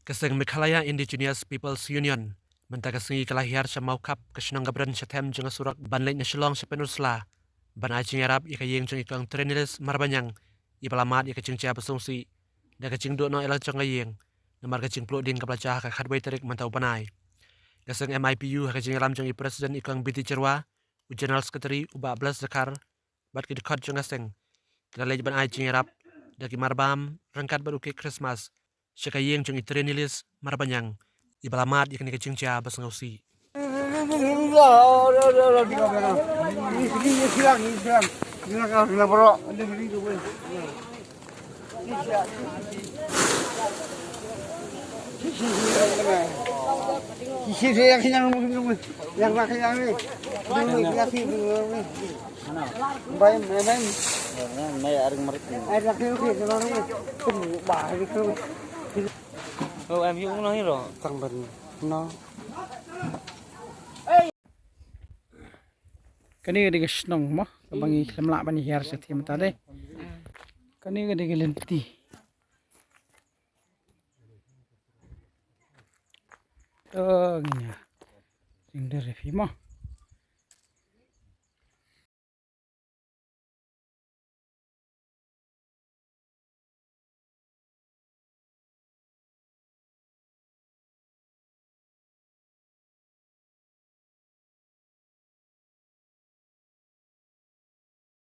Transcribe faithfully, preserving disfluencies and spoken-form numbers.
Ka seng Meghalaya Indigenous People's Union mynta ka sngi ka la hiar sha Mawkhap, ka shnong ka bren sha them jong ka surok ban leit na Shillong sha Pynursla, ban ai jingïarap ïa ka ïing jong i Kong Trenilis Marbaniang, i ba la mad ïa ka jingjia basngewsih da ka jingduh noh ïa la jong ka ïing, namar ka jingpluh ding kaba la jia ha ka khatwei tarik mynta u bnai. Ka seng M I P U ha ka jingïalam jong i President i Kong B T Jyrwa, u General Secretary u Bah Bless Dkhar, bad ki dkhot jong ka seng, ki la leit ban ai jingïarap da ki marbam ryngkat bad u cake Christmas sha ka ïing jong i Trenilis Marbaniang, i ba la mad ïa kane ka jingjia basngewsih. Kane ka dei ka shnong mo kaba ngi khlem lah ban hiar sha thiam mynta de. Kane ka dei ka lynti. To ngi ïa jingder ïa phi mo.